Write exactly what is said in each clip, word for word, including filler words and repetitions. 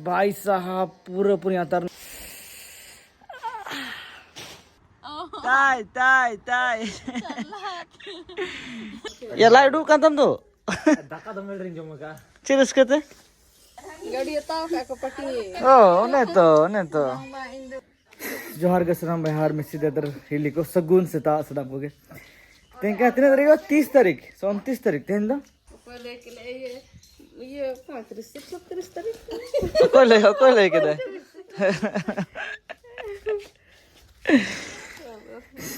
ᱵᱷᱟᱭ ᱥᱟᱦᱟᱵ, ᱯᱩᱨᱟᱹ ᱯᱩᱨᱤ ᱟᱛᱟᱨ᱾ ᱛᱟᱭ, ᱛᱟᱭ, ᱛᱟᱭ᱾ ᱭᱟ, ᱞᱟᱡ ᱩᱰᱩᱠ ᱠᱟᱱ ᱛᱟᱢ ᱫᱚ? ᱫᱟᱠᱟ ᱫᱚᱢᱮ ᱰᱷᱮᱨᱤᱧ ᱡᱚᱢ ᱟᱠᱟᱫᱼᱟ᱾ ᱪᱮᱫ ᱨᱟᱹᱥᱠᱟᱹ ᱛᱮ? ᱜᱟᱹᱰᱤ ᱦᱟᱛᱟᱣ ᱠᱟᱜ ᱠᱚ ᱯᱟᱹᱴᱤ᱾ ᱚ, ᱚᱱᱮ ᱛᱚ, ᱚᱱᱮ ᱛᱚ᱾ ᱵᱟᱝ, ᱵᱟᱝ, ᱤᱧ ᱫᱚ ᱡᱚᱦᱟᱨ ᱜᱮ ᱥᱟᱱᱟᱢ ᱵᱚᱭᱦᱟ ᱟᱨ ᱢᱤᱥᱤ ᱫᱟᱫᱟ ᱦᱤᱞᱤ ᱠᱚ, ᱥᱟᱹᱜᱩᱱ ᱥᱮᱛᱟᱜ ᱥᱟᱱᱟᱢ ᱠᱚᱜᱮ᱾ ᱛᱮᱦᱮᱧ ᱠᱟᱱᱟ ᱛᱤᱱᱟᱹᱜ ᱛᱟᱹᱨᱤᱠᱷ? ᱛᱤᱥ ᱛᱟᱹᱨᱤᱠᱷ ᱥᱮ ᱩᱱᱛᱤᱥ ᱛᱟᱹᱨᱤᱠᱷ ᱛᱮᱦᱮᱧ ᱫᱚ? ᱚᱠᱚᱭ ᱞᱟᱹᱭ ᱠᱮᱫ ᱞᱮ ᱤᱭᱟᱹ, ᱤᱭᱟᱹ ᱯᱚᱸᱭᱛᱨᱤᱥ ᱥᱮ ᱪᱷᱚᱛᱨᱤᱥ ᱛᱟᱹᱨᱤᱠᱷ? ᱚᱠᱚᱭ ᱞᱟᱹᱭ, ᱚᱠᱚᱭ ᱞᱟᱹᱭ ᱠᱮᱫᱟ?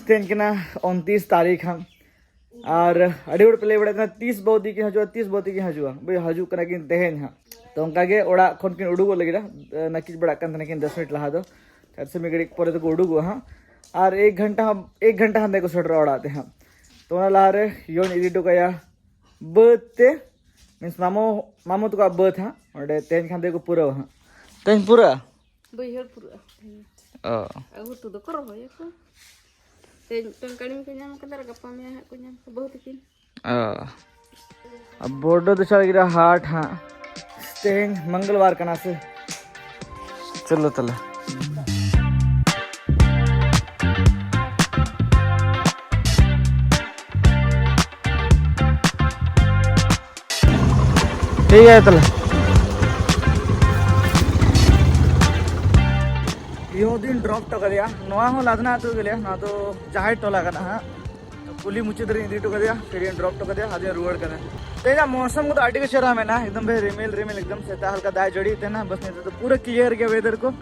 ᱛᱮᱦᱮᱧ ᱠᱟᱱᱟ ᱩᱱᱛᱤᱥ ᱛᱟᱹᱨᱤᱠᱷ ᱦᱟᱸᱜ᱾ ᱟᱨ ᱟᱹᱰᱤ ᱦᱚᱲ ᱯᱮ ᱞᱟᱹᱭ ᱵᱟᱲᱟᱭᱮᱫ ᱛᱟᱦᱮᱱᱟ, "ᱛᱤᱥ ᱵᱟᱹᱦᱩ ᱛᱤᱠᱤᱱ ᱦᱤᱡᱩᱜᱼᱟ, ᱛᱤᱥ ᱵᱟᱹᱦᱩ ᱛᱤᱠᱤᱱ ᱦᱤᱡᱩᱜᱼᱟ?" ᱵᱟᱹᱭ ᱦᱤᱡᱩᱜ ᱠᱟᱱᱟ ᱠᱤᱱ ᱛᱮᱦᱮᱧ ᱦᱟᱸᱜ᱾ ᱛᱚ ᱚᱱᱠᱟ ᱜᱮ ᱚᱲᱟᱜ ᱠᱷᱚᱱ ᱠᱤᱱ ᱩᱰᱩᱠᱚᱜ ᱞᱟᱹᱜᱤᱫ ᱟ, ᱱᱟᱹᱠᱤᱡ ᱵᱟᱲᱟᱜ ᱠᱟᱱ ᱛᱟᱦᱮᱱᱟ ᱠᱤᱱ ᱫᱚᱥ ᱢᱤᱱᱤᱴ ᱞᱟᱦᱟ ᱫᱚ᱾ ᱟᱨ ᱥᱮ ᱢᱤᱫ ᱜᱷᱟᱹᱲᱤᱡ ᱯᱚᱨᱮ ᱫᱚᱠᱚ ᱩᱰᱩᱠᱚᱜᱼᱟ ᱦᱟᱸᱜ᱾ ᱟᱨ ᱮᱠ ᱜᱷᱚᱱᱴᱟ ᱦᱟᱸᱜ, ᱮᱠ ᱜᱷᱚᱱᱴᱟ ᱦᱟᱸᱜ ᱠᱚ ᱥᱮᱴᱮᱨᱚᱜᱼᱟ ᱚᱲᱟᱜ ᱛᱮ ᱦᱟᱸᱜ᱾ ᱛᱚ ᱚᱱᱟ ᱞᱟᱦᱟᱨᱮ ᱭᱳᱧ ᱤᱫᱤ ᱦᱚᱴᱚ ᱠᱟᱭᱟ ᱵᱟᱹᱫᱽ ᱛᱮ, ᱢᱤᱱᱥ ᱢᱟᱢᱚ, ᱢᱟᱢᱚ ᱛᱟᱠᱚᱣᱟᱜ ᱵᱟᱹᱫᱽ ᱦᱟᱸᱜ᱾ ᱚᱸᱰᱮ ᱛᱮᱦᱮᱧ ᱠᱷᱟᱱ ᱛᱮᱠᱚ ᱯᱩᱨᱟᱹᱣᱟ ᱦᱟᱸᱜ᱾ ᱛᱮᱦᱮᱧ ᱯᱩᱨᱟᱹᱜᱼᱟ? ᱵᱟᱹᱭᱦᱟᱹᱲ ᱯᱩᱨᱟᱹᱜᱼᱟ ᱛᱮᱦᱮᱧ᱾ ᱚ᱾ ᱟᱨ ᱜᱷᱩᱴᱩ ᱫᱚᱠᱚ ᱨᱚᱦᱚᱭᱟᱠᱚ᱾ ᱛᱮᱦᱮᱧ ᱢᱤᱫᱴᱟᱝ ᱠᱟᱹᱲᱢᱤ ᱠᱚ ᱧᱟᱢ ᱠᱟᱫᱟ ᱟᱨ ᱜᱟᱯᱟ ᱢᱮᱭᱟᱝ ᱦᱟᱸᱜ ᱠᱚ ᱧᱟᱢ ᱠᱚᱣᱟ ᱵᱟᱹᱦᱩ ᱛᱟᱹᱠᱤᱱ᱾ ᱚ᱾ ᱟᱨ ᱵᱚᱰᱚ ᱫᱚᱥᱟᱨ ᱜᱤᱨᱟ ᱦᱟᱴ ᱦᱟᱸᱜ᱾ ᱛᱮᱦᱮᱧ ᱢᱚᱝᱜᱚᱞᱵᱟᱨ ᱠᱟᱱᱟ ᱥᱮ? ᱪᱚᱞᱚ ᱛᱟᱦᱞᱮ᱾ ᱴᱷᱤᱠ ᱜᱮᱭᱟ ᱛᱟᱦᱞᱮ᱾ ᱤᱭᱟᱹ ᱫᱤᱱ ᱰᱨᱚᱯ ᱦᱚᱴᱚ ᱠᱟᱫᱮᱭᱟ᱾ ᱱᱚᱣᱟ ᱦᱚᱸ ᱞᱟᱫᱽᱱᱟ ᱟᱹᱛᱩ ᱜᱮ ᱞᱟᱹᱭᱟ, ᱱᱚᱣᱟ ᱫᱚ ᱡᱟᱦᱟᱸᱭ ᱴᱚᱞᱟ ᱠᱟᱱᱟ ᱦᱟᱸᱜ᱾ ᱠᱩᱞᱦᱤ ᱢᱩᱪᱟᱹᱫ ᱨᱮᱧ ᱤᱫᱤ ᱦᱚᱴᱚ ᱠᱟᱫᱮᱭᱟ, ᱯᱷᱤᱨᱤᱧ ᱰᱨᱚᱯ ᱦᱚᱴᱚ ᱠᱟᱫᱮᱭᱟ, ᱟᱫᱚᱧ ᱨᱩᱣᱟᱹᱲ ᱠᱟᱱᱟ᱾ ᱛᱮᱦᱮᱧᱟᱜ ᱢᱳᱥᱚᱢ ᱠᱚᱫᱚ ᱟᱹᱰᱤ ᱜᱮ ᱪᱮᱦᱨᱟ ᱢᱮᱱᱟᱜᱼᱟ, ᱮᱠᱫᱚᱢ ᱵᱷᱟᱹᱭ ᱨᱤᱢᱤᱞ ᱨᱤᱢᱤᱞ, ᱮᱠᱫᱚᱢ ᱥᱮᱛᱟᱜ ᱦᱟᱞᱠᱟ ᱫᱟᱜ ᱡᱟᱹᱲᱤᱭᱮᱫ ᱛᱟᱦᱮᱱᱟ, ᱵᱟᱥ ᱱᱤᱛᱚᱜ ᱫᱚ ᱯᱩᱨᱟᱹ ᱠᱞᱤᱭᱟᱨ ᱜᱮᱭᱟ ᱣᱮᱫᱟᱨ ᱠᱚ᱾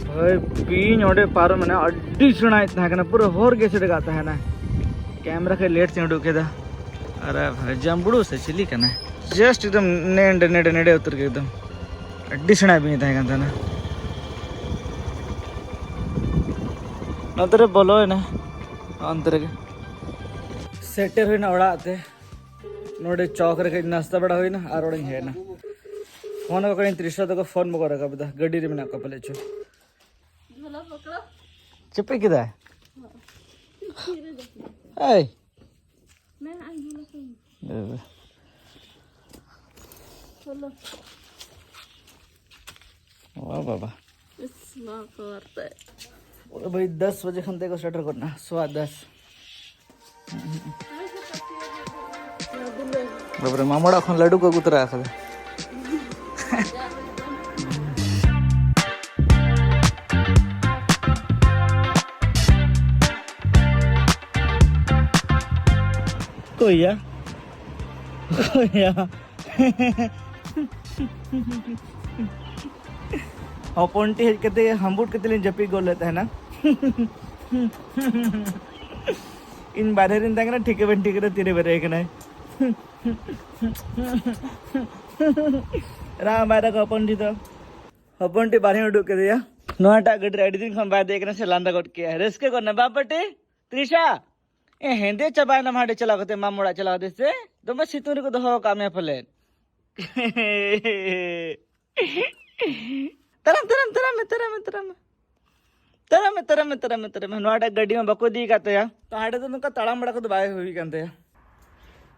ᱵᱷᱟᱹᱭ, ᱵᱤᱧ ᱚᱸᱰᱮ ᱯᱟᱨᱚᱢ ᱢᱮᱱᱟᱜᱼᱟ, ᱟᱹᱰᱤ ᱥᱮᱬᱟᱭ ᱛᱟᱦᱮᱸ ᱠᱟᱱᱟ, ᱯᱩᱨᱟᱹ ᱦᱚᱨ ᱜᱮ ᱮᱥᱮᱫ ᱟᱠᱟᱫ ᱛᱟᱦᱮᱱᱟ᱾ ᱠᱮᱢᱨᱟ ᱠᱷᱚᱡ ᱞᱮᱴ ᱛᱮᱧ ᱩᱰᱩᱠ ᱠᱮᱫᱟ᱾ ᱟᱨᱮ ᱵᱷᱟᱹᱭ, ᱡᱟᱢᱵᱽᱲᱩ ᱥᱮ ᱪᱤᱞᱤ ᱠᱟᱱᱟᱭ? ᱡᱟᱥᱴ ᱮᱠᱫᱚᱢ ᱱᱮᱰᱮ, ᱱᱮᱰᱮ, ᱱᱮᱰᱮ ᱩᱛᱟᱹᱨ ᱜᱮ ᱮᱠᱫᱚᱢ᱾ ᱟᱹᱰᱤ ᱥᱮᱬᱟ ᱵᱤᱧ ᱛᱟᱦᱮᱸ ᱠᱟᱱ ᱛᱟᱦᱮᱱᱟ᱾ ᱱᱚᱛᱮ ᱨᱮ ᱵᱚᱞᱚᱭᱮᱱᱟ, ᱚᱱᱛᱮ ᱨᱮᱜᱮ᱾ ᱥᱮᱴᱮᱨ ᱦᱩᱭᱱᱟ ᱚᱲᱟᱜ ᱛᱮ᱾ ᱱᱚᱰᱮ ᱪᱚᱠ ᱨᱮ ᱠᱟᱹᱡ ᱱᱟᱥᱛᱟ ᱵᱟᱲᱟ ᱦᱩᱭᱱᱟ ᱟᱨ ᱚᱲᱟᱜ ᱤᱧ ᱦᱮᱡ ᱮᱱᱟ᱾ ᱯᱷᱳᱱ ᱟᱠᱚ ᱠᱟᱹᱱᱟᱹᱧ, ᱛᱨᱤᱥᱟ ᱛᱟᱠᱚ ᱯᱷᱳᱱ ᱵᱟᱠᱚ ᱨᱟᱠᱟᱵ ᱮᱫᱟ, ᱜᱟᱹᱰᱤ ᱨᱮ ᱢᱮᱱᱟᱜ ᱠᱚᱣᱟ ᱯᱟᱞᱮ ᱪᱚ᱾ ᱪᱮᱯᱮᱡ ᱠᱮᱫᱟᱭ? ᱮᱭ᱾ ᱢᱮᱱᱟᱜᱼᱟ, ᱤᱧ ᱦᱚᱸ ᱞᱟᱹᱭ ᱠᱟᱹᱧ᱾ ᱮ᱾ ᱪᱚᱞᱚ᱾ ᱚ ᱵᱟᱵᱟ᱾ ᱤᱥ, ᱱᱚᱣᱟ ᱠᱚ ᱟᱨ ᱛᱮ᱾ ᱳᱭ ᱵᱷᱟᱭ, ᱫᱚᱥ ᱵᱟᱡᱮ ᱠᱷᱚᱱ ᱛᱮᱠᱚ ᱥᱮᱴᱮᱨ ᱜᱚᱫ ᱱᱟ, ᱥᱚᱣᱟ ᱫᱚᱥ᱾ ᱵᱟᱵᱨᱮ, ᱢᱟᱢᱚ ᱚᱲᱟᱜ ᱠᱷᱚᱱ ᱞᱟᱹᱰᱩ ᱠᱚ ᱟᱹᱜᱩ ᱛᱚᱨᱟ ᱟᱠᱟᱫᱟ᱾ ᱚᱠᱚᱭᱭᱟ? ᱚᱠᱚᱭᱭᱟ? ᱦᱚᱯᱚᱱᱴᱤ ᱦᱮᱡ ᱠᱟᱛᱮ ᱦᱟᱢᱵᱩᱴ ᱠᱟᱛᱮ ᱞᱤᱧ ᱡᱟᱹᱯᱤᱫ ᱜᱚᱫ ᱞᱮᱫ ᱛᱟᱦᱮᱱᱟ᱾ ᱤᱧ ᱵᱟᱨᱦᱮ ᱨᱤᱧ ᱛᱟᱦᱮᱸ ᱠᱟᱱᱟ, ᱴᱷᱤᱠᱟᱹ ᱵᱟᱹᱧ ᱴᱷᱤᱠᱟᱹ ᱠᱟᱫᱟ ᱛᱤᱨᱮ ᱵᱮᱨᱮᱫ ᱠᱟᱱᱟᱭ᱾ ᱨᱟᱢ ᱵᱟᱭ ᱛᱟᱠᱚ ᱦᱚᱯᱚᱱᱴᱤ ᱫᱚ, ᱦᱚᱯᱚᱱᱴᱤ ᱵᱟᱨᱦᱮᱧ ᱩᱰᱩᱠ ᱠᱮᱫᱮᱭᱟ᱾ ᱱᱚᱣᱟᱴᱟᱜ ᱜᱟᱹᱰᱤ ᱨᱮ ᱟᱹᱰᱤ ᱫᱤᱱ ᱠᱷᱚᱱ ᱵᱟᱭ ᱫᱮᱡ ᱠᱟᱱᱟ, ᱥᱮ ᱞᱟᱸᱫᱟ ᱜᱚᱫ ᱠᱮᱜᱼᱟ, ᱨᱟᱹᱥᱠᱟᱹ ᱜᱚᱫ ᱱᱟ ᱵᱟᱯᱟᱴᱤ᱾ ᱛᱨᱤᱥᱟ, ᱮ, ᱦᱮᱸᱫᱮ ᱪᱟᱵᱟᱭᱮᱱᱟᱢ ᱦᱟᱸᱰᱮ ᱪᱟᱞᱟᱣ ᱠᱟᱛᱮ, ᱢᱟᱢ ᱚᱲᱟᱜ ᱪᱟᱞᱟᱣ ᱠᱟᱛᱮ ᱥᱮ? ᱫᱚᱢᱮ ᱥᱤᱛᱩᱝ ᱨᱮᱠᱚ ᱫᱚᱦᱚ ᱟᱠᱟᱫ ᱢᱮᱭᱟ ᱯᱟᱞᱮᱱ᱾ ᱛᱟᱲᱟᱢ, ᱛᱟᱲᱟᱢ, ᱛᱟᱲᱟᱢ ᱢᱮ, ᱛᱟᱲᱟᱢ ᱢᱮ, ᱛᱟᱲᱟᱢ ᱢᱮ᱾ ᱛᱟᱲᱟᱢ ᱢᱮ, ᱛᱟᱲᱟᱢ ᱢᱮ, ᱛᱟᱲᱟᱢ ᱢᱮ, ᱛᱟᱲᱟᱢ ᱢᱮ᱾ ᱱᱚᱣᱟ ᱴᱟᱜ ᱜᱟᱹᱰᱤ ᱢᱟ ᱵᱟᱠᱚ ᱤᱫᱤ ᱟᱠᱟᱫ ᱛᱟᱭᱟ᱾ ᱛᱚ ᱦᱟᱸᱰᱮ ᱫᱚ ᱱᱚᱝᱠᱟ ᱛᱟᱲᱟᱢ ᱵᱟᱲᱟ ᱠᱚᱫᱚ ᱵᱟᱭ ᱦᱩᱭ ᱠᱟᱱ ᱛᱟᱭᱟ᱾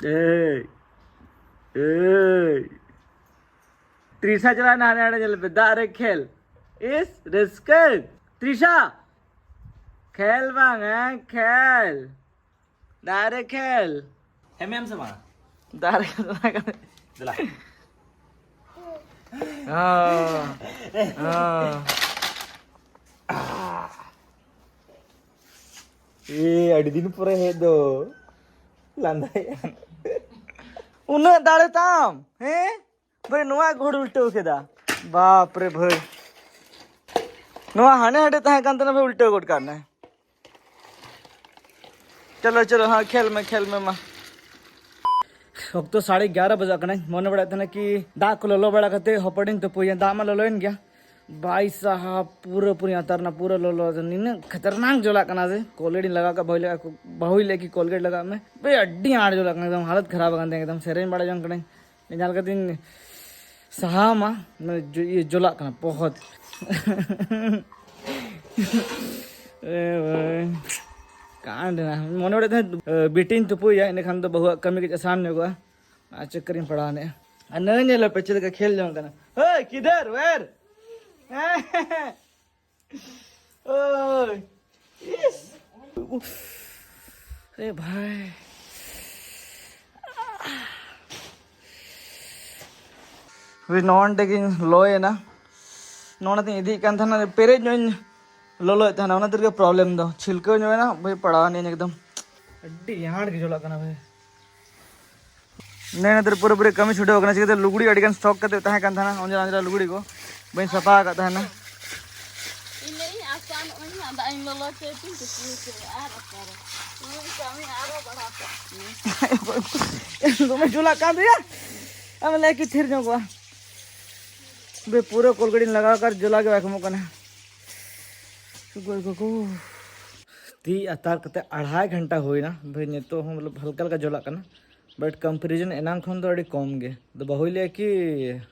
ᱮᱭ, ᱮᱭ᱾ ᱛᱨᱤᱥᱟ ᱪᱟᱞᱟᱣ ᱮᱱᱟ ᱦᱟᱸᱰᱮ ᱦᱟᱸᱰᱮ ᱧᱮᱞ ᱯᱮ, ᱫᱟᱜ ᱨᱮ ᱠᱷᱮᱞ᱾ ᱤᱥ, ᱨᱟᱹᱥᱠᱟᱹ᱾ ᱛᱨᱤᱥᱟ, ᱠᱷᱮᱞ ᱵᱟᱝ, ᱦᱮᱸ, ᱠᱷᱮᱞ᱾ ᱫᱟᱜ ᱨᱮ ᱠᱷᱮᱞ᱾ ᱦᱮᱢᱮᱢ ᱥᱮ ᱵᱟᱝ? ᱫᱟᱜ ᱨᱮ ᱠᱷᱮᱞ᱾ ᱫᱮᱞᱟ᱾ ᱦᱚᱸ᱾ ᱦᱚᱸ᱾ ᱮ, ᱟᱹᱰᱤ ᱫᱤᱱ ᱯᱚᱨᱮ ᱦᱮᱡ ᱫᱚ᱾ ᱞᱟᱸᱫᱟᱭᱮᱜᱼᱟ᱾ ᱩᱱᱟᱹᱜ ᱫᱟᱲᱮ ᱛᱟᱢ, ᱦᱮᱸ? ᱵᱷᱟᱹᱭ, ᱱᱚᱣᱟ ᱜᱷᱩᱲ ᱩᱞᱴᱟᱹᱣ ᱠᱮᱫᱟ᱾ ᱵᱟᱯ ᱨᱮ ᱵᱷᱟᱹᱭ᱾ ᱱᱚᱣᱟ ᱦᱟᱱᱮ ᱦᱟᱸᱰᱮ ᱛᱟᱦᱮᱸ ᱠᱟᱱ ᱛᱟᱦᱮᱱᱟ, ᱵᱷᱟᱹᱭ, ᱩᱞᱴᱟᱹᱣ ᱜᱚᱫ ᱠᱟᱜ ᱱᱟᱭ᱾ ᱪᱚᱞᱚ, ᱪᱚᱞᱚ, ᱦᱮᱸ, ᱠᱷᱮᱞ ᱢᱮ, ᱠᱷᱮᱞ ᱢᱮ ᱢᱟ᱾ ᱚᱠᱛᱚ ᱥᱟᱲᱮ ᱮᱜᱟᱨᱚ ᱵᱟᱡᱟᱜ ᱠᱟᱱᱟ᱾ ᱢᱚᱱᱮ ᱵᱟᱲᱟᱭᱮᱫ ᱛᱟᱦᱮᱱᱟ ᱠᱤ ᱫᱟᱜ ᱠᱚ ᱞᱚᱞᱚ ᱵᱟᱲᱟ ᱠᱟᱛᱮ ᱦᱚᱯᱚᱱᱤᱧ ᱛᱩᱯᱩᱭᱟ᱾ ᱫᱟᱜ ᱢᱟ ᱞᱚᱞᱚᱭᱮᱱ ᱜᱮᱭᱟ᱾ ᱵᱷᱟᱭ ᱥᱟᱦᱟᱵ, ᱯᱩᱨᱟᱹ ᱯᱩᱨᱤ ᱟᱛᱟᱨ ᱨᱮᱱᱟᱜ ᱯᱩᱨᱟᱹ ᱞᱚᱞᱚ, ᱱᱤᱱᱟᱹᱜ ᱠᱷᱟᱛᱟᱨᱱᱟᱠ ᱡᱚᱞᱟᱜ ᱠᱟᱱᱟ ᱥᱮ᱾ ᱠᱚᱞᱜᱮᱴ ᱤᱧ ᱞᱟᱜᱟᱣ ᱠᱟᱜ, ᱵᱟᱹᱦᱩᱭ ᱞᱟᱹᱭᱟ, ᱵᱟᱹᱦᱩᱭ ᱞᱟᱹᱭᱟ ᱠᱤ ᱠᱚᱞᱜᱮᱴ ᱞᱟᱜᱟᱣ ᱢᱮ᱾ ᱵᱷᱟᱭ, ᱟᱹᱰᱤ ᱟᱸᱴ ᱡᱚᱞᱟᱜ ᱠᱟᱱᱟ, ᱮᱠᱫᱚᱢ ᱦᱟᱞᱚᱛ ᱠᱷᱟᱨᱟᱯ ᱟᱠᱟᱱ ᱛᱤᱧᱟ, ᱮᱠᱫᱚᱢ ᱥᱮᱨᱮᱧ ᱵᱟᱲᱟ ᱡᱚᱝ ᱠᱟᱹᱱᱟᱹᱧ᱾ ᱧᱮᱞ ᱠᱟᱛᱮᱧ ᱥᱟᱦᱟᱣ ᱢᱟ, ᱢᱟᱱᱮ ᱡᱚ-, ᱤᱭᱟᱹ ᱡᱚᱞᱟᱜ ᱠᱟᱱᱟ ᱵᱚᱦᱚᱛ᱾ ᱮ ᱵᱷᱟᱭ, ᱠᱟᱸᱰ ᱮᱱᱟ᱾ ᱢᱚᱱᱮ ᱵᱟᱲᱟᱭᱮᱫ ᱛᱟᱦᱮᱸᱫ, ᱮ, ᱵᱤᱴᱤᱧ ᱛᱩᱯᱩᱭᱟ, ᱤᱱᱟᱹᱠᱷᱟᱱ ᱫᱚ ᱵᱟᱹᱦᱩᱣᱟᱜ ᱠᱟᱹᱢᱤ ᱠᱟᱹᱡ ᱟᱥᱟᱱ ᱧᱚᱜᱚᱜᱼᱟ᱾ ᱟᱨ ᱪᱚᱠᱠᱚᱨᱤᱧ ᱯᱟᱲᱟᱣ ᱮᱱᱟ᱾ ᱟᱨ ᱱᱟᱹᱭ ᱧᱮᱞ ᱯᱮ ᱪᱮᱫ ᱞᱮᱠᱟ ᱠᱷᱮᱞ ᱡᱚᱝ ᱠᱟᱱᱟ᱾ ᱦᱮᱭ, ᱠᱤᱫᱷᱟᱨ, where? ᱳᱭ, ᱤᱥ᱾ ᱮ ᱵᱷᱟᱭ, ᱦᱳᱭ, ᱱᱚᱜᱼᱚ ᱱᱚᱰᱮ ᱜᱤᱧ ᱞᱚᱭᱮᱱᱟ᱾ ᱱᱚᱜᱼᱚ ᱱᱚᱰᱮ ᱛᱤᱧ ᱤᱫᱤᱭᱮᱫ ᱠᱟᱱ ᱛᱟᱦᱮᱱᱟ, ᱯᱮᱨᱮᱡ ᱧᱚᱜ ᱤᱧ ᱞᱚᱞᱚᱭᱮᱫ ᱛᱟᱦᱮᱱᱟ, ᱚᱱᱟ ᱛᱮᱜᱮ ᱯᱨᱚᱵᱞᱮᱢ ᱫᱚ᱾ ᱪᱷᱤᱞᱠᱟᱹᱣ ᱧᱚᱜ ᱮᱱᱟ ᱵᱷᱟᱭ, ᱯᱟᱲᱟᱣ ᱮᱱᱟᱹᱧ ᱮᱠᱫᱚᱢ᱾ ᱟᱹᱰᱤ ᱟᱸᱴ ᱜᱮ ᱡᱚᱞᱟᱜ ᱠᱟᱱᱟ ᱵᱷᱟᱭ᱾ ᱱᱮ ᱱᱮᱛᱟᱨ ᱯᱩᱨᱟᱹᱯᱩᱨᱤ ᱠᱟᱹᱢᱤ ᱪᱷᱩᱴᱟᱹᱣ ᱠᱟᱱᱟ, ᱪᱤᱠᱟᱹᱛᱮ ᱞᱩᱜᱽᱲᱤ ᱟᱹᱰᱤ ᱜᱟᱱ ᱥᱴᱚᱠ ᱠᱟᱛᱮ ᱛᱟᱦᱮᱸ ᱠᱟᱱ ᱛᱟᱦᱮᱱᱟ, ᱚᱸᱡᱽᱨᱟ ᱚᱸᱡᱽᱨᱟ ᱞᱩᱜᱽᱲᱤ ᱠᱚ ᱵᱟᱹᱧ ᱥᱟᱯᱷᱟ ᱟᱠᱟᱫ ᱛᱟᱦᱮᱱᱟ᱾ ᱤᱧ ᱞᱟᱹᱭᱟᱹᱧ ᱟᱥᱟ ᱱᱚᱜᱼᱚᱭ ᱦᱟᱸᱜ ᱫᱟᱜ ᱤᱧ ᱞᱚᱞᱚ ᱦᱚᱪᱚᱭ ᱛᱤᱧ ᱠᱩᱥᱤ ᱦᱚᱪᱚᱭᱟ, ᱟᱨ ᱚᱠᱟᱨᱮ ᱱᱩᱭ ᱠᱟᱹᱢᱤ ᱟᱨᱦᱚᱸ ᱵᱟᱲᱦᱟᱣ ᱠᱟᱜ ᱠᱟᱱᱟᱭ᱾ ᱫᱚᱢᱮ ᱡᱚᱞᱟᱜ ᱠᱟᱱ ᱫᱚᱭᱟ, ᱟᱢ ᱞᱟᱹᱭ ᱠᱤ ᱛᱷᱤᱨ ᱧᱚᱜᱚᱜᱼᱟ᱾ ᱵᱮ, ᱯᱩᱨᱟᱹ ᱠᱚᱞᱜᱮᱴ ᱤᱧ ᱞᱟᱜᱟᱣ ᱟᱠᱟᱫ, ᱡᱚᱞᱟ ᱜᱮ ᱵᱟᱭ ᱠᱚᱢᱚᱜ ᱠᱟᱱᱟ᱾ ᱜᱚᱭ ᱜᱚᱜᱚ᱾ ᱛᱤ ᱟᱛᱟᱨ ᱠᱟᱛᱮ ᱟᱲᱟᱭ ᱜᱷᱚᱱᱴᱟ ᱦᱩᱭᱱᱟ ᱵᱷᱟᱹᱭ, ᱱᱤᱛᱚᱜ ᱦᱚᱸ ᱢᱚᱛᱞᱚᱵ ᱦᱟᱞᱠᱟ ᱦᱟᱞᱠᱟ ᱡᱚᱞᱟᱜ ᱠᱟᱱᱟ, but comparison ᱮᱱᱟᱝ ᱠᱷᱚᱱ ᱫᱚ ᱟᱹᱰᱤ ᱠᱚᱢ ᱜᱮ᱾ ᱟᱫᱚ ᱵᱟᱹᱦᱩᱭ ᱞᱟᱹᱭᱟ ᱠᱤ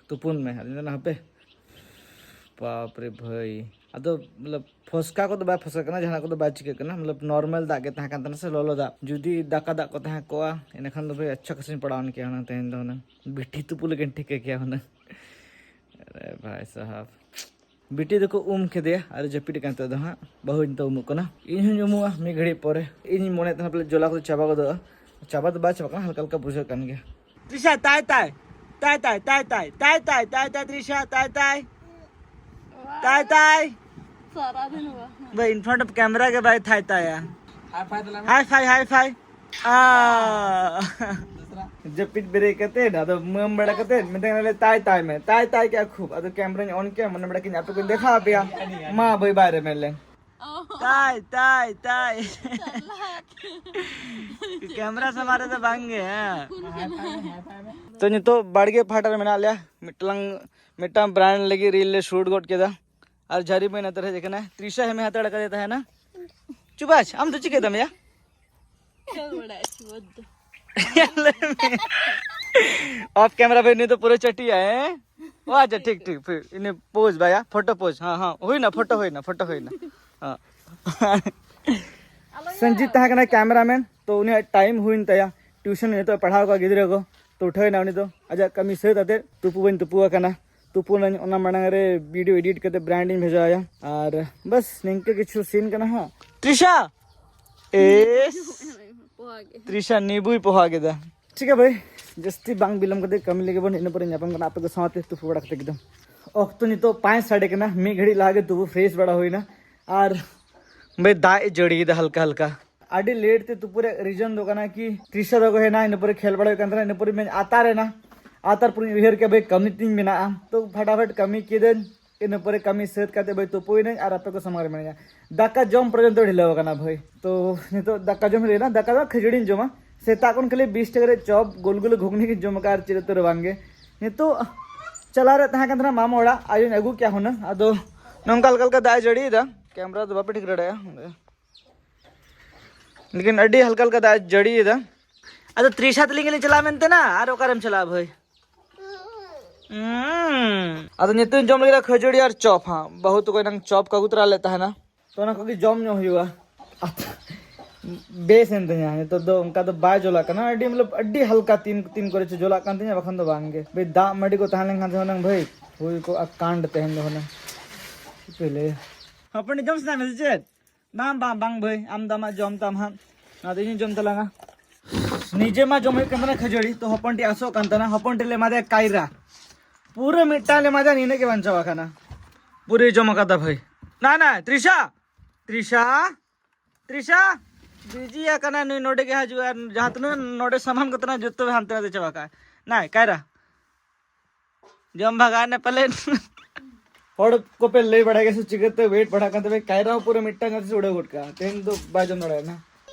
ᱛᱩᱯᱩᱱ ᱢᱮ, ᱟᱫᱚᱧ ᱢᱮᱱᱟ ᱦᱟᱯᱮ, ᱵᱟᱯ ᱨᱮ ᱵᱷᱟᱹᱭ᱾ ᱟᱫᱚ ᱢᱚᱛᱞᱚᱵ ᱯᱷᱚᱥᱠᱟ ᱠᱚᱫᱚ ᱵᱟᱭ ᱯᱷᱚᱥᱠᱟ ᱠᱟᱱᱟ, ᱡᱟᱦᱟᱱᱟᱜ ᱠᱚᱫᱚ ᱵᱟᱭ ᱪᱤᱠᱟᱹᱜ ᱠᱟᱱᱟ, ᱢᱚᱛᱞᱚᱵ ᱱᱚᱨᱢᱟᱞ ᱫᱟᱜ ᱜᱮ ᱛᱟᱦᱮᱸ ᱠᱟᱱ ᱛᱟᱦᱮᱱᱟ ᱥᱮ ᱞᱚᱞᱚ ᱫᱟᱜ᱾ ᱡᱩᱫᱤ ᱫᱟᱠᱟ ᱫᱟᱜ ᱠᱚ ᱛᱟᱦᱮᱸ ᱠᱚᱜᱼᱟ, ᱮᱱᱟᱠᱷᱟᱱ ᱫᱚ ᱵᱷᱟᱹᱭ ᱟᱪᱪᱷᱟ ᱠᱷᱟᱥᱟᱧ ᱯᱟᱲᱟᱣ ᱮᱱ ᱠᱮᱭᱟ ᱦᱩᱱᱟᱹᱝ, ᱛᱮᱦᱮᱧ ᱫᱚ ᱦᱩᱱᱟᱹᱝ ᱵᱤᱴᱷᱤ ᱛᱩᱯᱩ ᱞᱮᱠᱟᱧ ᱴᱷᱤᱠᱟᱹ ᱠᱮᱭᱟ ᱦᱩᱱᱟᱹᱝ᱾ ᱟᱨᱮ ᱵᱷᱟᱭ ᱥᱟᱦᱟᱵ, ᱵᱤᱴᱤ ᱫᱚᱠᱚ ᱩᱢ ᱠᱮᱫᱮᱭᱟ ᱟᱨ ᱡᱟᱹᱯᱤᱫ ᱠᱟᱱ ᱛᱟᱭᱟ᱾ ᱫᱚ ᱦᱟᱸᱜ ᱵᱟᱹᱦᱩ ᱱᱤᱛᱚᱜ ᱩᱢᱩᱜ ᱠᱟᱱᱟ, ᱤᱧ ᱦᱚᱸᱧ ᱩᱢᱩᱜᱼᱟ ᱢᱤᱫ ᱜᱷᱟᱹᱲᱤᱡ ᱯᱚᱨᱮ᱾ ᱤᱧ ᱢᱚᱱᱮᱭᱮᱫ ᱛᱟᱦᱮᱱᱟ ᱯᱟᱞᱮ ᱡᱚᱞᱟ ᱠᱚᱫᱚ ᱪᱟᱵᱟ ᱜᱚᱫᱚᱜᱼᱟ, ᱪᱟᱵᱟ ᱫᱚ ᱵᱟᱭ ᱪᱟᱵᱟᱜ ᱠᱟᱱᱟ, ᱦᱟᱞᱠᱟ ᱦᱟᱞᱠᱟ ᱵᱩᱡᱷᱟᱹᱜ ᱠᱟᱱ ᱜᱮᱭᱟ᱾ ᱛᱨᱤᱥᱟ, ᱛᱟᱭ ᱛᱟᱭ, ᱛᱟᱭ ᱛᱟᱭ, ᱛᱟᱭ ᱛᱟᱭ, ᱛᱨᱤᱥᱟ, ᱛᱟᱭ ᱛᱟᱭ, ᱛᱟᱭ ᱛᱟᱭ᱾ ᱥᱟᱨᱟᱫᱤᱱ ᱵᱟ᱾ ᱵᱷᱟᱭ, in front of camera ᱜᱮ ᱵᱟᱭ ᱛᱷᱟᱭ ᱛᱟᱭᱟ᱾ ᱦᱟᱭ ᱯᱷᱟᱭ ᱫᱮᱞᱟ ᱢᱮ᱾ ᱦᱟᱭ ᱯᱷᱟᱭ, ᱦᱟᱭ ᱯᱷᱟᱭ᱾ ᱟ᱾ ᱫᱚᱥᱨᱟ᱾ ᱡᱟᱹᱯᱤᱫ ᱵᱮᱨᱮᱫ ᱠᱟᱛᱮ, ᱟᱫᱚ ᱢᱟᱹᱢ ᱵᱟᱲᱟ ᱠᱟᱛᱮ ᱢᱮᱛᱟᱧ ᱠᱟᱱᱟ, "ᱛᱟᱭ, ᱛᱟᱭ ᱢᱮ, ᱛᱟᱭ, ᱛᱟᱭ ᱠᱮᱜᱼᱟ ᱠᱷᱩᱵ᱾" ᱟᱫᱚ ᱠᱮᱢᱨᱟᱧ on ᱠᱮᱜᱼᱟ, ᱢᱚᱱᱮ ᱵᱟᱲᱟ ᱠᱮᱫᱟᱹᱧ ᱟᱯᱮ ᱠᱚᱧ ᱫᱮᱠᱷᱟᱣ ᱟᱯᱮᱭᱟ᱾ ᱢᱟ ᱵᱟᱹᱭ ᱵᱟᱭ ᱨᱮ ᱢᱮᱱ ᱞᱮ᱾ ᱚ᱾ ᱛᱟᱭ, ᱛᱟᱭ, ᱛᱟᱭ᱾ ᱪᱟᱞᱟᱠ᱾ ᱠᱮᱢᱨᱟ ᱥᱟᱢᱟᱝ ᱨᱮᱫᱚ ᱵᱟᱝ ᱜᱮ, ᱦᱮᱸ᱾ ᱠᱩᱱ ᱠᱟᱱᱟ᱾ ᱛᱚ, ᱱᱤᱛᱚᱜ ᱵᱟᱲᱜᱮ ᱯᱟᱦᱴᱟ ᱨᱮ ᱢᱮᱱᱟᱜ ᱞᱮᱭᱟ, ᱢᱤᱫᱴᱟᱝ, ᱢᱤᱫᱴᱟᱝ brand ᱞᱟᱹᱜᱤᱫ reel ᱞᱮ shoot ᱜᱚᱫ ᱠᱮᱫᱟ᱾ ᱟᱨ ᱡᱷᱟᱹᱨᱤ ᱢᱟᱹᱭ ᱱᱚᱛᱮ ᱨᱮ ᱦᱮᱡ ᱟᱠᱟᱱᱟᱭ᱾ ᱛᱨᱤᱥᱟ ᱦᱮᱢᱮ ᱦᱟᱛᱟᱲ ᱠᱟᱫᱮ ᱛᱟᱦᱮᱱᱟ᱾ ᱪᱩᱵᱟᱪ, ᱟᱢ ᱫᱚ ᱪᱤᱠᱟᱹᱭ ᱛᱟᱢ ᱭᱟ? ᱠᱷᱮᱞ ᱵᱟᱲᱟᱭ ᱟᱹᱪᱩᱨ ᱫᱚ᱾ Off camera ᱵᱷᱟᱹᱭ, ᱱᱩᱭ ᱫᱚ ᱯᱩᱨᱟᱹ ᱪᱟᱹᱴᱤᱭᱟ, ᱦᱮᱸ? ᱚ, ᱟᱪᱪᱷᱟ, ᱴᱷᱤᱠ, ᱴᱷᱤᱠ, ᱯᱷᱤᱨ ᱤᱱᱟᱹ pose ᱵᱟᱭᱟ, photo pose, ᱦᱮᱸ, ᱦᱮᱸ, ᱦᱩᱭᱱᱟ, photo ᱦᱩᱭᱱᱟ, photo ᱦᱩᱭᱱᱟ᱾ ᱦᱮᱸ᱾ ᱥᱚᱧᱡᱤᱛ ᱛᱟᱦᱮᱸ ᱠᱟᱱᱟ cameraman, ᱛᱚ ᱩᱱᱤᱭᱟᱜ time ᱦᱩᱭᱮᱱ ᱛᱟᱭᱟ, tuition ᱱᱤᱛᱚᱜ ᱯᱟᱲᱦᱟᱣ ᱠᱚᱣᱟ ᱜᱤᱫᱽᱨᱟᱹ ᱠᱚ, ᱛᱚ ᱩᱴᱷᱟᱹᱣ ᱮᱱᱟ ᱩᱱᱤ ᱫᱚ᱾ ᱟᱡᱟᱜ ᱠᱟᱹᱢᱤ ᱥᱟᱹᱛ ᱟᱛᱮᱫ ᱛᱩᱯᱩ ᱵᱟᱹᱧ ᱛᱩᱯᱩ ᱟᱠᱟᱱᱟ᱾ ᱛᱩᱯᱩᱱᱟᱹᱧ, ᱚᱱᱟ ᱢᱟᱲᱟᱝ ᱨᱮ video edit ᱠᱟᱛᱮ brand ᱤᱧ ᱵᱷᱮᱡᱟᱣᱟᱭᱟ᱾ ᱟᱨ ᱵᱟᱥ ᱱᱤᱝᱠᱟᱹ ᱠᱤᱪᱷᱩ scene ᱠᱟᱱᱟ ᱦᱟᱸᱜ᱾ ᱛᱨᱤᱥᱟ! ᱮᱥ! ᱯᱚᱦᱟ ᱜᱮ᱾ ᱛᱨᱤᱥᱟ ᱱᱤᱵᱩᱭ ᱯᱚᱦᱟ ᱠᱮᱫᱟ᱾ ᱴᱷᱤᱠ ᱜᱮᱭᱟ ᱵᱷᱟᱭ, ᱡᱟᱹᱥᱛᱤ ᱵᱟᱝ ᱵᱤᱞᱚᱢ ᱠᱟᱛᱮ ᱠᱟᱹᱢᱤ ᱞᱮᱜᱮ ᱵᱚᱱ, ᱤᱱᱟᱹ ᱯᱚᱨᱮ ᱧᱟᱯᱟᱢ ᱠᱟᱱᱟ ᱟᱯᱮ ᱠᱚ ᱥᱟᱶᱛᱮ ᱛᱩᱯᱩ ᱵᱟᱲᱟ ᱠᱟᱛᱮ ᱮᱠᱫᱚᱢ᱾ ᱚᱠᱛᱚ ᱱᱤᱛᱚᱜ ᱯᱟᱸᱪ ᱥᱟᱰᱮ ᱠᱟᱱᱟ, ᱢᱤᱫ ᱜᱷᱟᱹᱲᱤᱡ ᱞᱟᱦᱟ ᱜᱮ ᱛᱩᱯᱩ fresh ᱵᱟᱲᱟ ᱦᱩᱭᱱᱟ᱾ ᱟᱨ ᱵᱷᱟᱭ ᱫᱟᱜ ᱮ ᱡᱟᱹᱲᱤᱭᱮᱫᱟ ᱦᱟᱞᱠᱟ ᱦᱟᱞᱠᱟ᱾ ᱟᱹᱰᱤ late ᱛᱮ ᱛᱩᱯᱩ ᱨᱮᱭᱟᱜ reason ᱫᱚ ᱠᱟᱱᱟ ᱠᱤ ᱛᱨᱤᱥᱟ ᱫᱚ ᱦᱮᱡ ᱮᱱᱟ, ᱤᱱᱟᱹ ᱯᱚᱨᱮ ᱠᱷᱮᱞ ᱵᱟᱲᱟ ᱦᱩᱭᱩᱜ ᱠᱟᱱ ᱛᱟᱦᱮᱱᱟ, ᱤᱱᱟᱹ ᱯᱚᱨᱮ ᱢᱮᱱ ᱟᱛᱟᱨ ᱮᱱᱟ᱾ ᱟᱛᱟᱨ ᱯᱚᱨᱮᱧ ᱩᱭᱦᱟᱹᱨ ᱠᱮᱫᱟ ᱵᱷᱟᱭ ᱠᱟᱹᱢᱤ ᱛᱤᱧ ᱢᱮᱱᱟᱜᱼᱟ, ᱛᱚ ᱯᱷᱟᱴᱟᱯᱷᱟᱴ ᱠᱟᱹᱢᱤ ᱠᱮᱫᱟᱹᱧ᱾ ᱤᱱᱟᱹ ᱯᱚᱨᱮ ᱠᱟᱹᱢᱤ ᱥᱟᱹᱛ ᱠᱟᱛᱮ ᱵᱷᱟᱭ ᱛᱩᱯᱩᱭᱱᱟᱹᱧ ᱟᱨ ᱟᱯᱮ ᱠᱚ ᱥᱟᱢᱟᱝ ᱨᱮ ᱢᱮᱱᱟᱹᱧᱟ᱾ ᱫᱟᱠᱟ ᱡᱚᱢ ᱯᱚᱨᱡᱚᱱᱛᱚ ᱰᱷᱤᱞᱟᱹᱣ ᱟᱠᱟᱱᱟ ᱵᱷᱟᱭ᱾ ᱛᱚ ᱱᱤᱛᱚᱜ ᱫᱟᱠᱟ ᱡᱚᱢ ᱦᱩᱭᱱᱟ, ᱫᱟᱠᱟ ᱫᱚ ᱠᱷᱟᱹᱡᱟᱹᱲᱤᱧ ᱡᱚᱢᱟ᱾ ᱥᱮᱛᱟᱜ ᱠᱷᱚᱱ ᱠᱷᱟᱹᱞᱤ ᱵᱤᱥ ᱴᱟᱠᱟ ᱨᱮᱭᱟᱜ ᱪᱚᱯ, ᱜᱳᱞ ᱜᱳᱞ ᱜᱷᱩᱜᱽᱱᱤ ᱜᱤᱧ ᱡᱚᱢ ᱟᱠᱟᱫᱼᱟ ᱟᱨ ᱪᱮᱫ ᱩᱛᱩ ᱨᱮ ᱵᱟᱝ ᱜᱮ᱾ ᱱᱤᱛᱚᱜ ᱪᱟᱞᱟᱣ ᱨᱮ ᱛᱟᱦᱮᱸ ᱠᱟᱱ ᱛᱟᱦᱮᱱᱟ ᱢᱟᱢᱟ ᱚᱲᱟᱜ, ᱟᱭᱳᱧ ᱟᱹᱜᱩ ᱠᱮᱭᱟ ᱦᱩᱱᱟᱹᱝ᱾ ᱟᱫᱚ ᱱᱚᱝᱠᱟ ᱦᱟᱞᱠᱟ ᱦᱟᱞᱠᱟ ᱫᱟᱜ ᱮ ᱡᱟᱹᱲᱤᱭᱮᱫᱟ, camera ᱫᱚ ᱵᱟᱯᱮ ᱴᱷᱤᱠ ᱫᱟᱲᱮᱭᱟᱜᱼᱟ᱾ ᱞᱮᱠᱤᱱ ᱟᱹᱰᱤ ᱦᱟᱞᱠᱟ ᱦᱟᱞᱠᱟ ᱫᱟᱜ ᱡᱟᱹᱲᱤᱭᱮᱫᱟ᱾ ᱟᱫᱚ ᱛᱨᱤᱥᱟ ᱛᱟᱹᱞᱤᱧ ᱜᱮᱞᱤᱧ ᱪᱟᱞᱟᱜᱼᱟ ᱢᱮᱱᱛᱮ ᱱᱟ, ᱟᱨ ᱚᱠᱟᱨᱮᱢ ᱪᱟᱞᱟᱜᱼᱟ ᱵᱷᱟᱹᱭ? ᱦᱩᱸ᱾ ᱟᱫᱚ ᱱᱤᱛᱚᱜ ᱡᱚᱢ ᱞᱟᱹᱜᱤᱫ ᱠᱷᱟᱹᱡᱟᱹᱲᱤ ᱟᱨ ᱪᱚᱯ ᱦᱟᱸᱜ, ᱵᱟᱹᱦᱩ ᱛᱟᱠᱚ ᱮᱱᱟᱝ ᱪᱚᱯ ᱠᱚ ᱟᱹᱜᱩ ᱛᱚᱨᱟ ᱞᱮᱫ ᱛᱟᱦᱮᱱᱟ, ᱛᱚ ᱚᱱᱟ ᱠᱚᱜᱮ ᱡᱚᱢ ᱧᱚᱜ ᱦᱩᱭᱩᱜᱼᱟ᱾ ᱵᱮᱥ ᱮᱱ ᱛᱤᱧᱟ, ᱱᱤᱛᱚᱜ ᱫᱚ ᱚᱱᱠᱟ ᱫᱚ ᱵᱟᱭ ᱡᱚᱞᱟᱜ ᱠᱟᱱᱟ, ᱟᱹᱰᱤ ᱢᱚᱛᱞᱚᱵ ᱟᱹᱰᱤ ᱦᱟᱞᱠᱟ ᱛᱤᱱ ᱛᱤᱱ ᱠᱚᱨᱮ ᱪᱚ ᱡᱚᱞᱟᱜ ᱠᱟᱱ ᱛᱤᱧᱟ, ᱵᱟᱠᱷᱟᱱ ᱫᱚ ᱵᱟᱝ ᱜᱮ᱾ ᱵᱷᱟᱹᱭ ᱫᱟᱜ ᱢᱟᱹᱰᱤ ᱠᱚ ᱛᱟᱦᱮᱸ ᱞᱮᱱᱠᱷᱟᱱ ᱫᱚ ᱦᱩᱱᱟᱹᱝ ᱵᱷᱟᱹᱭ ᱦᱩᱭ ᱠᱚᱜᱼᱟ ᱠᱟᱱᱰ ᱛᱮᱦᱮᱧ ᱫᱚ ᱦᱩᱱᱟᱹᱝ᱾ ᱪᱮᱫ ᱯᱮ ᱞᱟᱹᱭᱟ? ᱦᱚᱯᱚᱱ ᱡᱚᱢ ᱥᱟᱱᱟ ᱢᱮ ᱥᱮ ᱪᱮᱫ? ᱵᱟᱝ, ᱵᱟᱝ, ᱵᱟᱝ ᱵᱷᱟᱹᱭ, ᱟᱢ ᱫᱚ ᱟᱢᱟᱜ ᱡᱚᱢ ᱛᱟᱢ ᱦᱟᱸᱜ, ᱚᱱᱟ ᱫᱚ ᱤᱧᱤᱧ ᱡᱚᱢ ᱛᱟᱞᱟᱝᱟ᱾ ᱱᱤᱡᱮ ᱢᱟ ᱡᱚᱢ ᱦᱩᱭᱩᱜ ᱠᱟᱱ ᱛᱟᱦᱮᱱᱟ ᱠᱷᱟᱹᱡᱟᱹᱲᱤ, ᱛᱚ ᱦᱚᱯᱚᱱ ᱴᱤ ᱟᱥᱚᱜ ᱠᱟᱱ ᱛᱟᱦᱮᱱᱟ, ᱦᱚᱯᱚᱱ ᱴᱤ ᱞᱮ ᱮᱢᱟᱫᱮᱭᱟ ᱠᱟᱭᱨᱟ, ᱯᱩᱨᱟᱹ ᱢᱤᱫᱴᱟᱝ ᱞᱮ ᱮᱢᱟᱫᱮᱭᱟ, ᱱᱤᱱᱟᱹᱜ ᱜᱮ ᱵᱟᱧᱪᱟᱣ ᱟᱠᱟᱱᱟ᱾ ᱯᱩᱨᱟᱹᱭ ᱡᱚᱢ ᱟᱠᱟᱫᱟ ᱵᱷᱟᱹᱭ᱾ ᱱᱟ, ᱱᱟ, ᱛᱨᱤᱥᱟ, ᱛᱨᱤᱥᱟ, ᱛᱨᱤᱥᱟ, ᱵᱤᱡᱤ ᱟᱠᱟᱱᱟ ᱱᱩᱭ, ᱱᱚᱰᱮ ᱜᱮ ᱦᱤᱡᱩᱜᱼᱟ, ᱟᱨ ᱡᱟᱦᱟᱸ ᱛᱤᱱᱟᱹᱜ ᱱᱚᱰᱮ ᱥᱟᱢᱟᱱ ᱠᱚ ᱛᱟᱦᱮᱱᱟ ᱡᱚᱛᱚ ᱦᱟᱱᱛᱮ ᱱᱟᱛᱮ ᱪᱟᱵᱟ ᱠᱟᱜᱼᱟ᱾ ᱱᱟᱭ, ᱠᱟᱭᱨᱟ᱾ ᱡᱚᱢ ᱵᱷᱟᱜᱟᱣ ᱮᱱᱟ ᱯᱟᱞᱮᱱ᱾ ᱦᱚᱲ ᱠᱚᱯᱮ ᱞᱟᱹᱭ ᱵᱟᱲᱟᱭ ᱜᱮᱭᱟ ᱥᱮ ᱪᱤᱠᱟᱹᱛᱮ weight ᱵᱟᱲᱦᱟᱜ ᱠᱟᱱ ᱛᱟᱯᱮ? ᱠᱟᱭᱨᱟ ᱦᱚᱸ ᱯᱩᱨᱟᱹ ᱢᱤᱫᱴᱟᱝ ᱠᱟᱛᱮ ᱥᱮ ᱩᱰᱟᱹᱣ ᱜᱚᱫ ᱠᱟᱜᱼᱟ᱾ ᱛᱮᱦᱮᱧ ᱫᱚ ᱵᱟᱭ ᱡᱚᱢ ᱫᱟᱲᱮᱭᱟᱜᱼᱟ ᱱᱟ᱾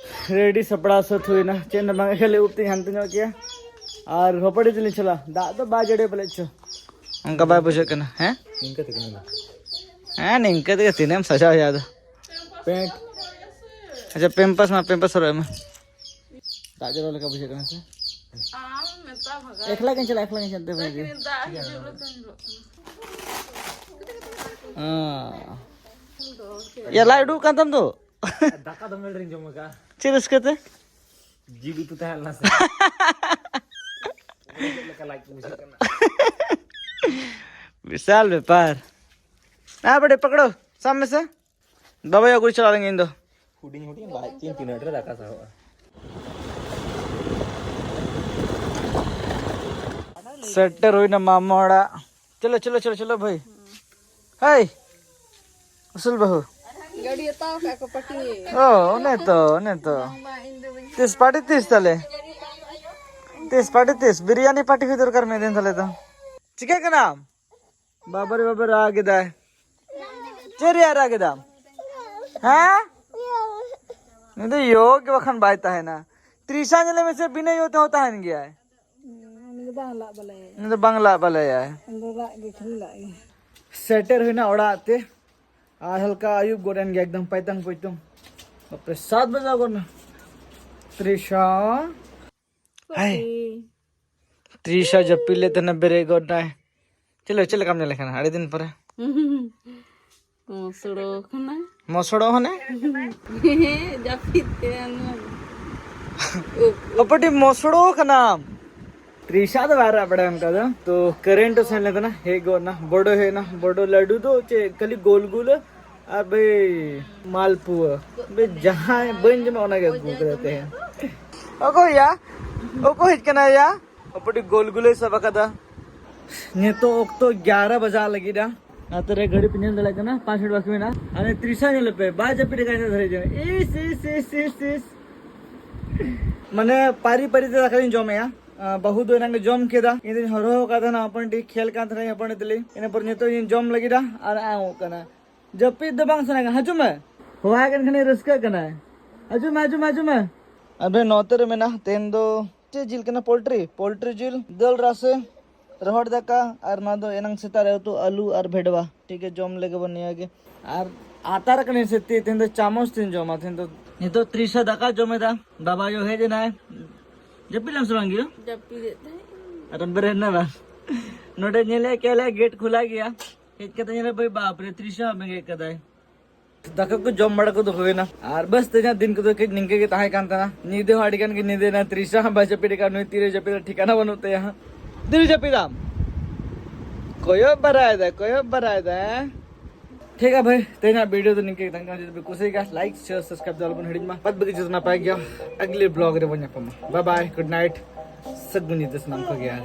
ᱨᱮᱰᱤ ᱥᱟᱯᱲᱟᱣ ᱥᱟᱹᱛ ᱦᱩᱭᱱᱟ᱾ ᱪᱮᱫ ᱦᱚᱸ ᱵᱟᱝ, ᱠᱷᱟᱹᱞᱤ ᱩᱵ ᱛᱤᱧ ᱦᱟᱱᱛᱮ ᱧᱚᱜ ᱠᱮᱭᱟ᱾ ᱟᱨ ᱦᱚᱯᱚᱲᱤ ᱛᱮᱞᱤᱧ ᱪᱟᱞᱟᱜᱼᱟ᱾ ᱫᱟᱜ ᱫᱚ ᱵᱟᱭ ᱡᱟᱹᱲᱤᱭᱟ ᱯᱟᱞᱮᱫ ᱪᱚ᱾ ᱚᱱᱠᱟ ᱵᱟᱭ ᱵᱩᱡᱷᱟᱹᱜ ᱠᱟᱱᱟ᱾ ᱦᱮᱸ? ᱱᱤᱝᱠᱟᱹ ᱛᱮᱜᱮ ᱱᱤᱝᱠᱟᱹ᱾ ᱦᱮᱸ, ᱱᱤᱝᱠᱟᱹ ᱛᱮᱜᱮ ᱛᱤᱱᱟᱹᱜ ᱮᱢ ᱥᱟᱡᱟᱣ ᱦᱩᱭᱩᱜᱼᱟ ᱟᱫᱚ᱾ ᱯᱮᱱᱴ᱾ ᱟᱪᱪᱷᱟ, ᱯᱮᱢᱯᱟᱥ ᱢᱟ, ᱯᱮᱢᱯᱟᱥ ᱦᱚᱨᱚᱜ ᱢᱮ᱾ ᱫᱟᱜ ᱡᱚᱨᱚ ᱞᱮᱠᱟ ᱵᱩᱡᱷᱟᱹᱜ ᱠᱟᱱᱟ ᱥᱮ? ᱟᱢ ᱢᱮᱛᱟ ᱵᱷᱟᱜᱟᱣ᱾ ᱮᱠᱞᱟ ᱜᱤᱧ ᱪᱟᱞᱟᱜᱼᱟ, ᱮᱠᱞᱟ ᱜᱤᱧ ᱪᱟᱞᱟᱜᱼᱟ, ᱫᱮ ᱵᱷᱟᱹᱭ ᱜᱮ᱾ ᱫᱟᱜ ᱦᱤᱡᱩᱜ ᱨᱮ ᱛᱤᱸᱜᱩ᱾ ᱦᱮᱸ᱾ ᱭᱟ, ᱞᱟᱭ ᱩᱰᱩᱠ ᱠᱟᱱ ᱛᱟᱢ ᱫᱚ᱾ ᱫᱟᱠᱟ ᱫᱚᱢᱮ ᱰᱷᱮᱨᱤᱧ ᱡᱚᱢ ᱟᱠᱟᱫᱼᱟ᱾ ᱪᱮᱫ ᱨᱟᱹᱥᱠᱟᱹ ᱛᱮ? ᱡᱤᱞ ᱩᱛᱩ ᱛᱟᱦᱮᱸ ᱞᱮᱱᱟ ᱥᱮ? ᱪᱮᱫ ᱞᱮᱠᱟ ᱞᱟᱡ ᱠᱚ ᱵᱩᱡᱷᱟᱹᱜ ᱠᱟᱱᱟ? ᱵᱤᱥᱟᱞ ᱵᱮᱯᱟᱨ᱾ ᱦᱮᱸ ᱵᱮᱴᱟ, ᱯᱟᱠᱲᱚ, ᱥᱟᱵ ᱢᱮᱥᱮ᱾ ᱵᱟᱵᱟ ᱟᱹᱜᱩ ᱪᱟᱞᱟᱜ ᱞᱟᱹᱜᱤᱫ ᱤᱧ ᱫᱚ᱾ ᱦᱩᱰᱤᱧ ᱦᱩᱰᱤᱧ ᱵᱟᱭ ᱪᱤᱱ ᱛᱤᱱᱟᱹᱜ ᱨᱮ ᱫᱟᱠᱟ ᱥᱟᱦᱚᱜᱼᱟ᱾ ᱥᱮᱴᱮᱨ ᱦᱩᱭᱱᱟ ᱢᱟᱢᱟ ᱚᱲᱟᱜ᱾ ᱪᱚᱞᱚ, ᱪᱚᱞᱚ, ᱪᱚᱞᱚ, ᱪᱚᱞᱚ ᱵᱷᱟᱹᱭ᱾ ᱦᱮᱭ, ᱩᱥᱩᱞ ᱵᱟᱹᱦᱩ᱾ ᱜᱟᱹᱰᱤ ᱦᱟᱛᱟᱣ ᱠᱟᱜ ᱠᱚ ᱯᱟᱹᱴᱤ᱾ ᱚ, ᱚᱱᱮ ᱛᱚ, ᱚᱱᱮ ᱛᱚ᱾ ᱵᱟᱝ, ᱵᱟᱝ, ᱤᱧ ᱫᱚ ᱵᱟᱹᱧ ᱛᱤᱥ ᱯᱟᱨᱴᱤ ᱛᱤᱥ ᱛᱟᱞᱮ? ᱛᱤᱥ ᱯᱟᱨᱴᱤ ᱛᱤᱥ? ᱵᱤᱨᱭᱟᱱᱤ ᱯᱟᱨᱴᱤ ᱦᱩᱭ ᱫᱚᱨᱠᱟᱨ ᱢᱤᱫ ᱫᱤᱱ ᱛᱟᱞᱮ ᱫᱚ᱾ ᱪᱤᱠᱟᱹᱜ ᱠᱟᱱᱟᱢ? ᱵᱟᱵᱟᱨᱮ ᱵᱟᱵᱟ ᱨᱟᱜ ᱮᱫᱟᱭ᱾ ᱪᱮᱫ ᱨᱮᱭᱟᱜ ᱨᱟᱜ ᱮᱫᱟᱢ? ᱦᱮᱸ? ᱩᱱᱤ ᱫᱚ ᱭᱳ ᱜᱮ ᱵᱟᱠᱷᱟᱱ ᱵᱟᱭ ᱛᱟᱦᱮᱱᱟ᱾ ᱛᱨᱤᱥᱟ ᱧᱮᱞᱮ ᱢᱮᱥᱮ, ᱵᱤᱱᱟᱹ ᱭᱳ ᱛᱮᱦᱚᱸ ᱛᱟᱦᱮᱱ ᱜᱮᱭᱟᱭ᱾ ᱩᱱᱤ ᱫᱚ ᱵᱟᱝ ᱞᱟᱜ ᱵᱟᱞᱟᱭᱟ᱾ ᱩᱱᱤ ᱫᱚ ᱵᱟᱝ ᱞᱟᱜ ᱵᱟᱞᱟᱭᱟᱭ᱾ ᱩᱱᱤ ᱫᱚ ᱨᱟᱜ ᱜᱮ ᱠᱷᱟᱹᱞᱤ ᱨᱟᱜ ᱜᱮ᱾ ᱥᱮᱴᱮᱨ ᱦᱩᱭᱱᱟ ᱚᱲᱟᱜ ᱛᱮ᱾ ᱟᱨ ᱦᱟᱞᱠᱟ ᱟᱹᱭᱩᱵ ᱜᱚᱫ ᱮᱱ ᱜᱮᱭᱟ, ᱮᱠᱫᱚᱢ ᱯᱟᱭᱛᱟᱝ ᱯᱚᱭᱛᱚᱝ᱾ ᱵᱟᱯᱨᱮ, ᱥᱟᱛ ᱵᱟᱡᱟ ᱜᱚᱫ ᱱᱟ᱾ ᱛᱨᱤᱥᱟ᱾ ᱦᱟᱭ᱾ ᱯᱟᱹᱴᱤ᱾ ᱛᱨᱤᱥᱟ ᱡᱟᱹᱯᱤᱫ ᱞᱮᱫ ᱛᱟᱦᱮᱱᱟ, ᱵᱮᱨᱮᱫ ᱜᱚᱫ ᱱᱟᱭ᱾ ᱪᱮᱫ ᱞᱮ-, ᱪᱮᱫ ᱞᱮᱠᱟᱢ ᱧᱮᱞᱮ ᱠᱟᱱᱟ ᱟᱹᱰᱤ ᱫᱤᱱ ᱯᱚᱨᱮ? ᱢᱚᱥᱲᱚ ᱠᱟᱱᱟ᱾ ᱢᱚᱥᱲᱚ ᱦᱟᱱᱮ? ᱡᱟᱹᱯᱤᱫ ᱛᱮ ᱟᱱᱟ᱾ ᱟᱯᱟᱴᱤ ᱢᱚᱥᱲᱚ ᱠᱟᱱᱟᱢ᱾ ᱛᱨᱤᱥᱟ ᱫᱚ ᱵᱟᱭ ᱨᱟᱜ ᱵᱟᱲᱟᱭᱟ ᱚᱱᱠᱟ ᱫᱚ᱾ ᱛᱚ ᱠᱟᱨᱮᱱᱴ ᱥᱮᱱ ᱞᱮᱱ ᱛᱟᱦᱮᱱᱟ, ᱦᱮᱡ ᱜᱚᱫ ᱱᱟ᱾ ᱵᱚᱰᱚ ᱦᱮᱡ ᱱᱟ, ᱵᱚᱰᱚ ᱞᱟᱹᱰᱩ ᱫᱚ ᱪᱮᱫ ᱠᱷᱟᱹᱞᱤ ᱜᱳᱞ ᱜᱳᱞ ᱟᱨ ᱵᱷᱟᱹᱭ ᱢᱟᱞᱯᱩᱣᱟᱹ᱾ ᱵᱷᱟᱹᱭ ᱡᱟᱦᱟᱸᱭ ᱵᱟᱹᱧ ᱡᱚᱢᱟ ᱚᱱᱟᱜᱮ ᱟᱹᱜᱩ ᱠᱟᱫᱟ ᱛᱮᱦᱮᱧ᱾ ᱚᱠᱚᱭ ᱭᱟ? ᱚᱠᱚᱭ ᱦᱮᱡ ᱠᱟᱱᱟᱭ ᱭᱟ? ᱟᱯᱟᱴᱤ ᱜᱳᱞ ᱜᱳᱞᱮ ᱥᱟᱵ ᱟᱠᱟᱫᱟ᱾ ᱱᱤᱛᱚᱜ ᱚᱠᱛᱚ ᱮᱜᱟᱨᱚ ᱵᱟᱡᱟᱜ ᱞᱟᱹᱜᱤᱫ ᱟ᱾ ᱱᱚᱛᱮ ᱨᱮ ᱜᱷᱟᱹᱲᱤ ᱯᱮ ᱧᱮᱞ ᱫᱟᱲᱮᱭᱟᱜ ᱠᱟᱱᱟ, ᱯᱟᱸᱪ ᱢᱤᱱᱤᱴ ᱵᱟᱹᱠᱤ ᱢᱮᱱᱟᱜᱼᱟ᱾ ᱟᱨ ᱛᱨᱤᱥᱟ ᱧᱮᱞ ᱯᱮ, ᱵᱟᱭ ᱡᱟᱹᱯᱤᱫ ᱟᱠᱟᱫ ᱱᱤᱛ ᱫᱷᱟᱹᱨᱤᱡ ᱡᱮ᱾ ᱤᱥ, ᱤᱥ, ᱤᱥ, ᱤᱥ, ᱤᱥ᱾ ᱢᱟᱱᱮ ᱯᱟᱹᱨᱤ ᱯᱟᱹᱨᱤ ᱛᱮ ᱫᱟᱠᱟ ᱞᱤᱧ ᱡᱚᱢᱮᱜᱼᱟ᱾ ᱟᱸ, ᱵᱟᱹᱦᱩ ᱫᱚ ᱮᱱᱟᱝ ᱜᱮ ᱡᱚᱢ ᱠᱮᱫᱟ᱾ ᱤᱧ ᱫᱚᱧ ᱦᱚᱨᱦᱚ ᱟᱠᱟᱫ ᱛᱟᱦᱮᱱᱟ, ᱦᱚᱯᱚᱱ ᱴᱷᱤᱠ ᱠᱷᱮᱞ ᱠᱟᱱ ᱛᱟᱦᱮᱱᱟ ᱦᱚᱯᱚᱱ ᱛᱟᱹᱞᱤᱧ᱾ ᱤᱱᱟᱹ ᱯᱚᱨ ᱱᱤᱛᱚᱜ ᱤᱧ ᱡᱚᱢ ᱞᱟᱹᱜᱤᱫ ᱟ ᱟᱨ ᱟᱝ ᱚᱜ ᱠᱟᱱᱟ᱾ ᱡᱟᱹᱯᱤᱫ ᱫᱚ ᱵᱟᱝ ᱥᱟᱱᱟ ᱠᱟᱱᱟ᱾ ᱦᱤᱡᱩᱜ ᱢᱮ᱾ ᱦᱚᱦᱚᱣᱟᱭ ᱠᱟᱱ ᱠᱷᱟᱱᱤᱧ ᱨᱟᱹᱥᱠᱟᱹᱜ ᱠᱟᱱᱟᱭ᱾ ᱦᱤᱡᱩᱜ ᱢᱮ, ᱦᱤᱡᱩᱜ ᱢᱮ, ᱦᱤᱡᱩᱜ ᱢᱮ᱾ ᱟᱨ ᱵᱷᱟᱹᱭ ᱱᱚᱛᱮ ᱨᱮ ᱢᱮᱱᱟᱜᱼᱟ, ᱛᱮᱦᱮᱧ ᱫᱚ ᱪᱮᱫ ᱡᱤᱞ ᱠᱟᱱᱟ? ᱯᱳᱞᱴᱨᱤ, ᱯᱳᱞᱴᱨᱤ ᱡᱤᱞ, ᱫᱟᱹᱞ ᱨᱟᱥᱮ, ᱨᱚᱦᱚᱲ ᱫᱟᱠᱟ, ᱟᱨ ᱱᱚᱣᱟ ᱫᱚ ᱮᱱᱟᱝ ᱥᱮᱛᱟᱜ ᱨᱮ ᱩᱛᱩ ᱟᱹᱞᱩ ᱟᱨ ᱵᱷᱮᱰᱣᱟ᱾ ᱴᱷᱤᱠ ᱜᱮ, ᱡᱚᱢ ᱞᱮᱜᱮ ᱵᱚᱱ ᱱᱤᱭᱟᱹ ᱜᱮ᱾ ᱟᱨ ᱟᱛᱟᱨ ᱠᱟᱹᱱᱟᱹᱧ ᱥᱮ ᱛᱤ-, ᱛᱮᱦᱮᱧ ᱫᱚ ᱪᱟᱢᱚᱪ ᱛᱤᱧ ᱡᱚᱢᱟ ᱛᱮᱦᱮᱧ ᱫᱚ᱾ ᱱᱤᱛᱚᱜ ᱛᱨᱤᱥᱟ ᱫᱟᱠᱟ ᱡᱚᱢ ᱮᱫᱟ, ᱵᱟᱵᱟ ᱟᱭᱳ ᱦᱮᱡ ᱮᱱᱟᱭ᱾ ᱡᱟᱹᱯᱤᱫ ᱞᱮᱢ ᱥᱮ ᱵᱟᱝ ᱜᱮᱭᱟ? ᱡᱟᱹᱯᱤᱫᱮᱫ ᱛᱟᱦᱮᱸᱫ᱾ ᱟᱨ ᱵᱮᱨᱮᱫ ᱮᱱᱟ ᱵᱟᱝ? ᱱᱚᱰᱮ ᱧᱮᱞᱮ ᱠᱮᱞᱮ ᱜᱮᱴ ᱠᱷᱩᱞᱟ ᱜᱮᱭᱟ᱾ ᱦᱮᱡ ᱠᱟᱛᱮ ᱧᱮᱞᱮ ᱵᱷᱟᱹᱭ ᱵᱟᱯ ᱨᱮ ᱛᱨᱤᱥᱟ ᱦᱚᱸ ᱵᱮᱸᱜᱮᱫ ᱠᱟᱫᱟᱭ᱾ ᱫᱟᱠᱟ ᱠᱚ ᱡᱚᱢ ᱵᱟᱲᱟ ᱠᱚᱫᱚ ᱦᱩᱭᱱᱟ᱾ ᱟᱨ ᱵᱟᱥ, ᱛᱮᱦᱮᱧᱟᱜ ᱫᱤᱱ ᱠᱚᱫᱚ ᱠᱟᱹᱡ ᱱᱤᱝᱠᱟᱹ ᱜᱮ ᱛᱟᱦᱮᱸ ᱠᱟᱱ ᱛᱟᱦᱮᱱᱟ᱾ ᱧᱤᱫᱟᱹ ᱦᱚᱸ ᱟᱹᱰᱤ ᱜᱟᱱ ᱜᱮ ᱧᱤᱫᱟᱹᱭᱮᱱᱟ᱾ ᱛᱨᱤᱥᱟ ᱦᱚᱸ ᱵᱟᱭ ᱡᱟᱹᱯᱤᱫ ᱟᱠᱟᱫ, ᱱᱩᱭ ᱛᱤᱨᱮ ᱡᱟᱹᱯᱤᱫᱟ ᱴᱷᱤᱠᱟᱱᱟ ᱵᱟᱹᱱᱩᱜ ᱛᱟᱭᱟ ᱦᱟᱸᱜ᱾ ᱛᱤᱨᱮ ᱡᱟᱹᱯᱤᱫᱟᱢ? ᱠᱚᱭᱚᱜ ᱵᱟᱲᱟᱭᱮᱫᱟ, ᱠᱚᱭᱚᱜ ᱵᱟᱲᱟᱭᱮᱫᱟ᱾ ᱴᱷᱤᱠ ᱜᱮᱭᱟ ᱵᱷᱟᱭ, ᱛᱮᱦᱮᱧᱟᱜ ᱵᱷᱤᱰᱤᱭᱳ ᱫᱚ ᱱᱤᱝᱠᱟᱹ ᱜᱮ ᱛᱟᱦᱮᱸ ᱠᱟᱱᱟ᱾ ᱡᱩᱫᱤ ᱯᱮ ᱠᱩᱥᱤᱭᱟᱜᱼᱟ, ᱞᱟᱭᱤᱠ, ᱥᱮᱭᱟᱨ, ᱥᱟᱵᱥᱠᱨᱟᱭᱤᱵ ᱫᱚ ᱟᱞᱚᱵᱚᱱ ᱦᱤᱲᱤᱧ ᱢᱟ᱾ ᱵᱟᱫ ᱵᱟᱹᱠᱤ ᱡᱚᱛᱚ ᱱᱟᱯᱟᱭ ᱜᱮᱭᱟ᱾ ᱟᱜᱽᱞᱮ ᱵᱞᱚᱜ ᱨᱮᱵᱚᱱ ᱧᱟᱯᱟᱢᱟ᱾ ᱵᱟᱭ ᱵᱟᱭ, ᱜᱩᱰ ᱱᱟᱭᱤᱴ, ᱥᱟᱹᱜᱩᱱ ᱧᱤᱫᱟᱹ ᱥᱟᱱᱟᱢ ᱠᱚᱜᱮ᱾ ᱟᱨ